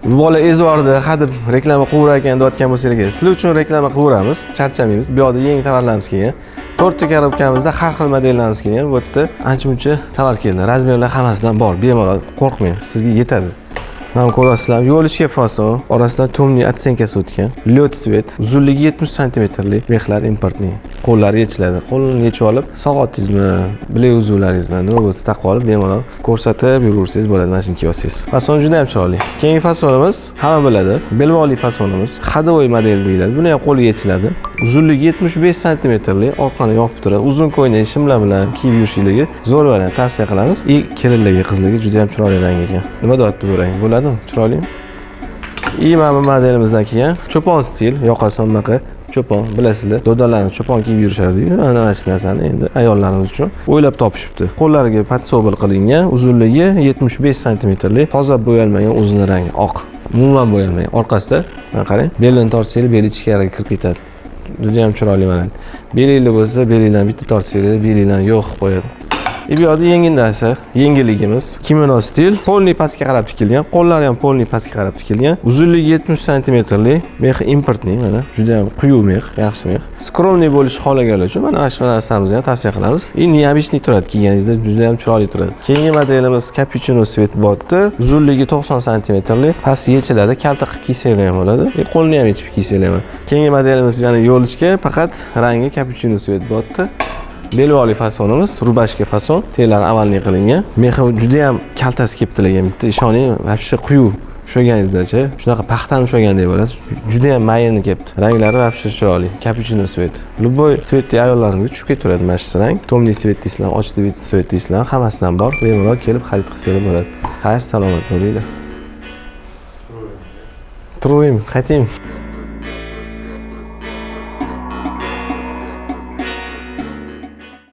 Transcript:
Bu bola ezvordi, hadeb reklama qilaverar ekan deyotgan bo'lsanglar, sizlar uchun reklama qilaveramiz, charchamaymiz. Bu yoqda yangi tovarlarimiz kelgan. To'rtta korobkamizda har xil modellarimiz kelgan. Bu yerda ancha muncha tovar keldi. Razmerlar hammasidan bor. Bemalol, qo'rqmang, sizga yetadi. Mana ko'rasizlar, ёлочка fason, orasidan темный оттенка si o'tgan. Лед цвет, uzunligi 70 santimetrli мех lar импортный. Qo'llari yechiladi. Qo'lini yechib olib, soatingizmi, bilaguzuvlaringizmi, nima bo'lsa taqib olib, bemalol ko'rsatib yuraversangiz bo'ladi mana shuni kiyib olsangiz. Fason juda ham chiroyli. Keyingi fasonimiz hamma biladi. Belbog'li fasonimiz. Ходовой model deyiladi. Buni ham qo'li yechiladi. Uzunligi 75 santimetrli, orqani yopib turadi. Uzun ko'ylak, shimlar bilan kiyib yurishligi zo'r variant, tavsiya qilamiz. И kelinlarga, qizlarga juda ham chiroyli rang ekan. Nima deyapti bu rang? Bo'ladimi? Chiroylimi? И mana bu modelimizdan kelgan cho'pon stil, yoqasi bunaqa cho'pon, bilasizlar, dodalarimiz cho'pon kiyib yurishardi-yu, ana shu narsani endi ayollarimiz uchun o'ylab topishibdi. Qo'llariga подсобил qilingan, uzunligi 75 santimetrli, toza bo'yalmagan, o'zini rangi oq. Umuman bo'yalmagan. Orqasida mana qarang, belini tortsangiz, beli ichkariga kirib ketadi. Juda ham chiroyli variant. Belinglar bo'lsa, belinglarni bitta tortsanglar, belinglarni yo'q qilib qo'yadi. И bu yoqda yengil narsa, yengilligimiz kimono stil, полный pastga qarab tikilgan, qo'llari ham полный pastga qarab tikilgan. Uzunligi 70 santimetrli, мех i импортный, mana juda ham quyuq мех, yaxshi мех. Скромный bo'lish xohlaganlar uchun mana shu narsamizni ham tavsiya qilamiz. И необычный turadi, kiyganingizda juda ham chiroyli turadi. Keyingi modelimiz капучино цвет bo'lyapti. Uzunligi 90 santimetrli, past yechiladi, kalta qilib kiysanglar ham bo'ladi. И qo'lni ham yechib kiysanglar ham. Keyingi modelimiz yana ёлочка, faqat rangi капучино цвет bo'lyapti. Belbog'li fasonimiz, рубашка fason, teglari овальный qilingan. Мех i juda ham kaltasi kelibdi lekin bitta ishoning, вообще quyuq ushlaganingizdachi, shunaqa paxtani ushlagandek bo'lasiz. Juda ham mayin kelibdi. Ranglari вообще chiroyli. Капучино цвет. Любой цвет li ayollarimizga tushib ketaveradi mana shu rang. Темный цвет deysizlar, ochiq цвет deysizlar, hammasidan bor. Bemalol kelib xarid qilsanglar bo'ladi. Xayr, salomat bo'linglar. Turavering, qaytaymi?